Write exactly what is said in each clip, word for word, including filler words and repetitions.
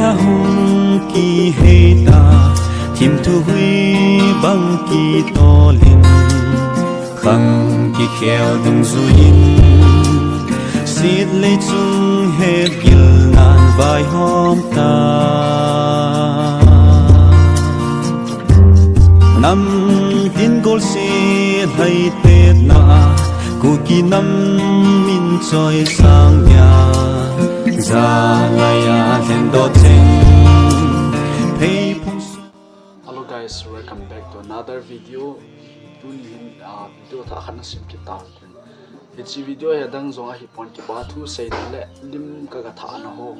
Hung kihei ta, thim thuhui bang kitolin, khang kikhel dungjuiyin, sit lei chung hetgilnan vaihom ta. Namtin golset lhaitetna, Kuki nam min choisang dia, jalai a lhengdoh cheng, pheiphung su- Hello guys, welcome back to another video. Tuni hin, ah, video thah khat nasim kit tau. Hiche video hi adang jong ahipon, kipa thu seina le lim kaga thahna ho,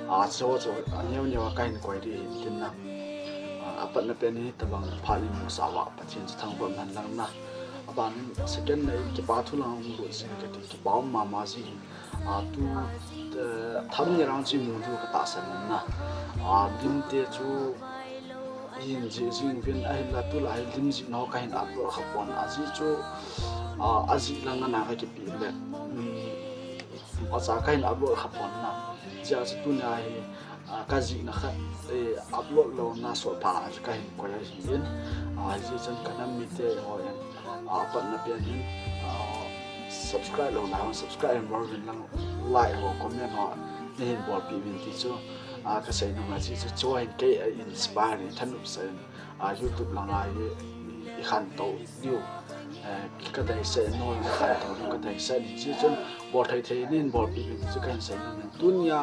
ah, chu chu aneo neo a kahin koi ding ahin tin na. Ah, apatna pen hi tabang phat in musah uva Pathen chu thangvah in umhen lang na. Abanin second na in kipa thu lang hung lut jing kati, kipa um mama jing. Ah, tu, eh, thumbnail a chu imu diu katahsan in na. Ah, lim te chu hin jih jing uvin, ahinla tulai hi lim jihna ho kahin upload khapon, ajeh chu, ah, ajih lang ana kakipeh le, um, acha kahin upload khapon na. Hijeh a chu tunia hi, ah, kajihna khat, eh, upload louna sot phat a chu kahin koi ahin. Ah, hijeh chun kanam mite hon, ah, apatna pen hin, ah, subscribe louna hon subscribe hin bol uvin lang, like ho, comment ho nahin bolpeh uvin ti chu, ah, kasei nom a, ajeh chu chuhin kei a inspire, thanop sah in, ah, YouTube langa hi ikhantou diu, eh, kadeisah in, nol in ikhantou diu kadeisah in, hijeh chun bolthei thei in nahin bolpeh uvin ti chu kahin sei nom in. Tunia,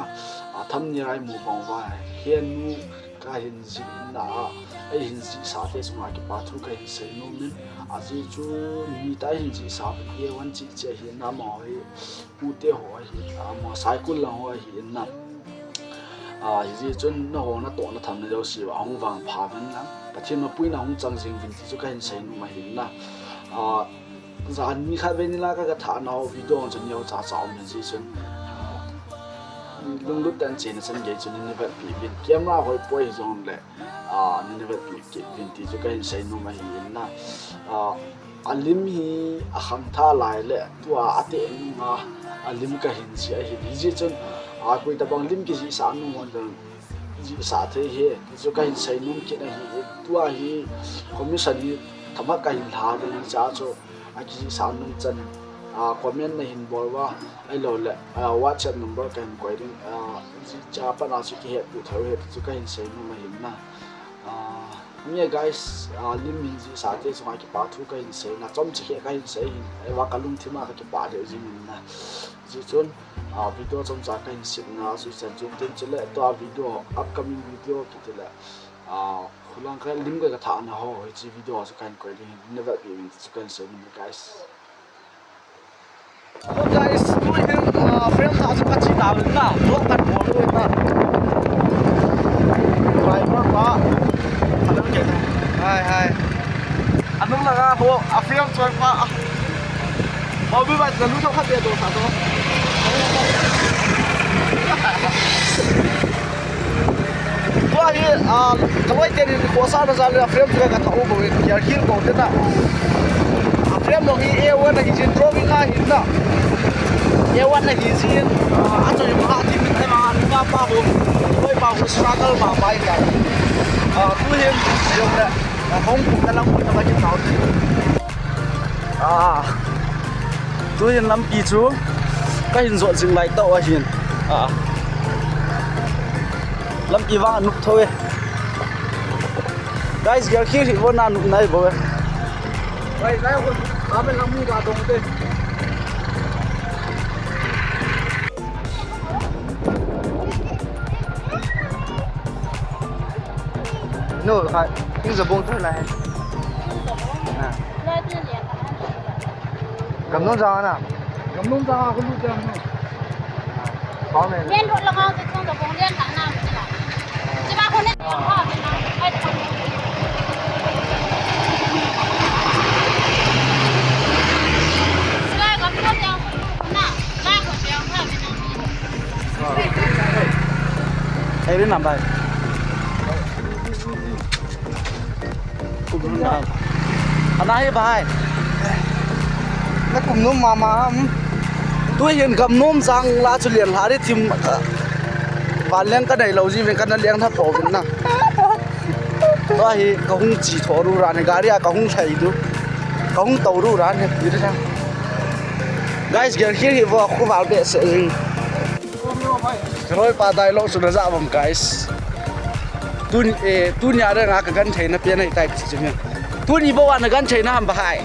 ah, thumbnail a imu bang uva, henu kahin jihna a, eihin jihsah te chunga kipa thu kahin sei nom in, ajeh chu mi tah a hin jihsah uvin, A one cheh cheh ahin na, amaho hi pute ho ahin, amaho Saikul lang ho ahin na. Ah, hijeh chun nangho natohna thamna jouse uva ahung vangpha uvin lang, Pathen mapuina hung chang jing uvin ti chu kahin sei nom ahin na. Ah, jan ni khatvei ni la kaga thahna ho video chu neocha cha um in, hijeh chun, ah, lunglut tah in chena chan gei chu neina vetpeh uvin, camera hoipoi hijongle, ah, neina vetpeh kit uvin ti chu kahin sei nom ahin na. Ah, alim hi akhangthah lai le tua ateh nunga alim kahin jih ahin, hijeh chun, ah, koi tabang lim kijihsah nung hon jong jihsah thei ahi ti chu kahin sei nom kit ahin. Tua hi commission hi themkhat kahin lha ding ahi, hijeh chun akijihsah nung chan, ah, comment nahin bol uva, ahilouleh, ah, WhatsApp number kahin koi ding, ah, hijeh a pat a chu kihettoh thei u ahi ti chu kahin sei nom ahin na. Ah, mi guys, ah, lim hin jihsah te chunga kipa thu kahin sei na, chomcha khat kahin sei ahin, ahivang kalungthim a kakipah lheh jing in na. Hijeh chun, ah, video chomcha kahin sepna, suchan chun tin chule tua video, upcoming video kiti le, ah, khulang ka lim kaga thahna ho, hiche video chu kahin koi ding ahin, neina vetpeh uvin ti chu kahin sei nom e guys. Hello guys, tuhin, ah, frame thah chu kache tauvin na, vlog kabol uvin na. Driver pa, khalang ke. Hai, hai. Anung langa ho, a frame choi pa. Hobby ba, nalu thou khat be do sa to. Tua hi, ah, kaloi teni khosa na jal a frame chu kathah u bou in, gear khel bou tena. A frame jong hi A one ahi jin, drawing ahi na. A one ahi jin, ah, achoi ma ha ti min ai ma, nga pa bou. Koi pa bou struggle ma pa in ka. Ah, tuhin, jong le, ah, hung kum na lang kum na ba kin tau. Ah, tuhin lampi chu kahin jot jing lai tau ahin. Ah, lampi vang anop thou e. Guys, gear khel hi vang anop nai bou e. Guys, lai hon, amen lang mi ga dong te. No, khai. King jabong thoi lai. Ah. Gamnom jang a na. Gamnom jang a khu lut jang na. Pao me. Main road langa chu king jabong lian thah na. Chiba khu ne. Ai ta. Sila gamnom jang na. Lai khu jang na. Hey, rin lam bai. Kumnom lam. Ana hi bai. Na kumnom mama ham. Tuhin gamnom jang la chu lian lha ri thim. Van leng ka nei lou ji uvin ka na leng tha pouvin na. Tua hi ka hung chi tho ru ran hi gari a ka hung lhai du. Ka hung tou ru ran hi pi na. Guys, gear khel hi vo khu val be se jing. Ka loi pa dai lou chu na ja vom guys. Tun, eh, tunia dang a ka genthei na pe na hi tai chi chi mi. Tuni bou a na genthei na ham Bhai.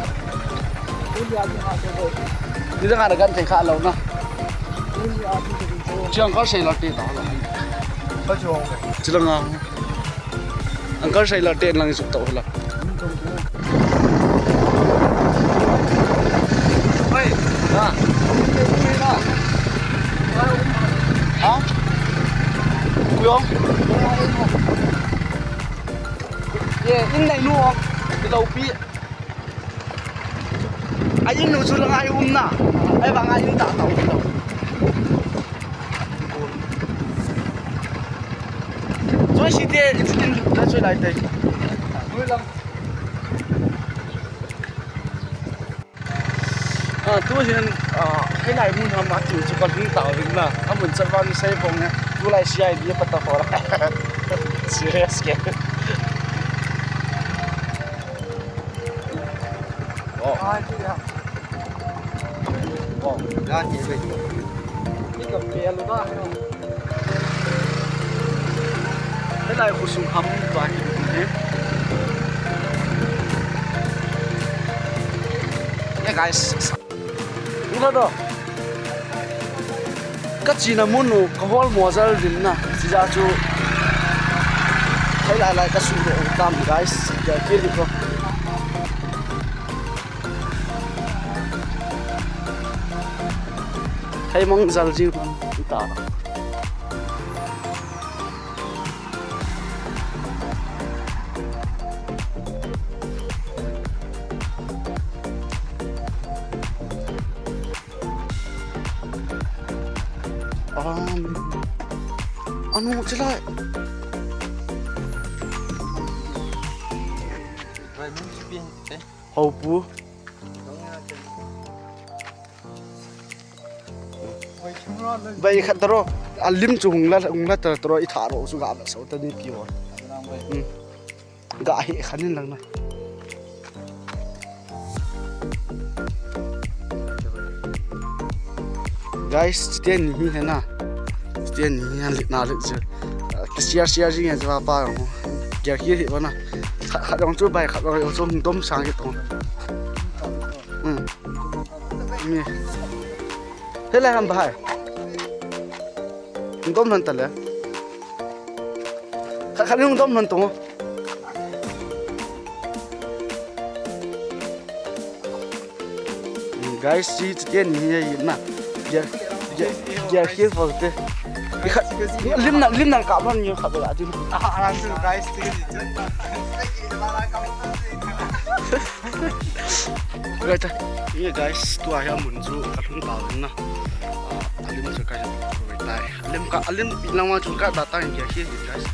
Ni dang a na genthei kha lou na. Chiang kar sei la te ta la. Chi la nga. Uncle Sailor te lang suk tau la. Oi. Ha? Ha? Kuyong? Ye, in nai nu. Kilo pi. A in nu chu la ngai um na. Ai ba ngai in ta tau. Choi si te, in, in, la choi lai te. Ah, tu hin, ah, hei lai mun ham a chu chu ka hung ta ring na. A mun chat van sei phong ne. Tu lai C I D pa ta ho la. Serious ke. Oh. Oh, dan ye be. Ni ka pe lu da. Helai khosung ham tua hi. Yeah, guys. Ula do. Ka china mun u ka hol mo jal din na. Chi ja chu. Helai lai ka su do tam, guys. Ya ki ni ko. Hei mong jal jing ta. Um, anu, chilai. Hau pu. Bai khat taro. Alim chu hung la, hung la taro, i tha ro chu ga ba so ta ni pi ho. Hmm. Ga hi khan in lang na. Guys, chiten ni hi na. Chiten ni hi han lit na lit chu. Ka share share jing e chu pa ho. Gear hi hi na. Kha, kha dong chu bai kha dong chu dom sang hi tong. Hmm. Ni. Helai ham Bhai. Dom han ta le. Kha, kha dong dom han tong. Guys, si chiten ni hi na. Gear, gear, gear hi fo te. Lim na, lim na ka man ni kha ba din. Ah, guys, Right, yeah, guys, tua hi a mun chu ka lhung ta na. Ah, a lim chu ka lhung tai. A lim ka, a lim pi lang ma chu ka da ta in gear hi, guys.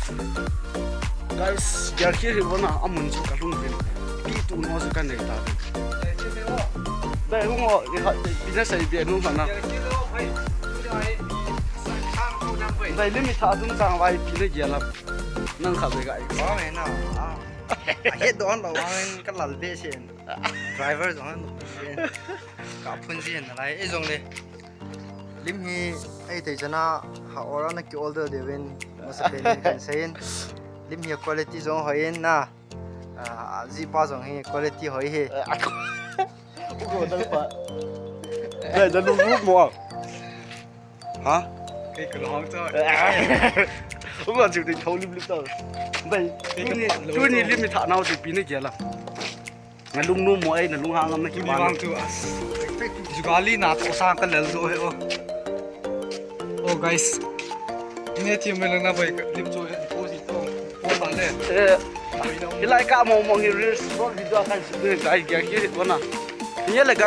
Guys, gear hi hi bona a mun chu ka lhung pin. Pi tu no chu ka nei ta. Dai hung o, i ha, pi na sai bi nu ma na. Dai lim i tha tum chang vai pi na gear la. Nang kha be ga i. Ba me na. A het don lo, ang ka lal be sin. Driver jong an sin. Ka phun sin lai, e jong le. Lim hi, ei thei chana, ha ora na ki order de win, masa pe min kan sein. Lim hi quality jong hoi in na. A, ji pa jong hi quality hoi hi. Ugo dal pa. Dai, dal lu lu mo. Ha? Kei ka lhong cha. Uga chu ding tho lim lim ta. Bai. Tuni, tuni lim i tha nau chu pi na gear la. Na lung nu mo ai, na lung hang am na ki. Tuni bang chu as. Jugali na to sang ka lel jo he o. Oh guys. Ine thi me lang na bai ka lim chu he. Ko si to. Ko sa le. Eh. Hilai ka mo mo hi reels short video kan si de guys, gear hi bona. Ye le guys.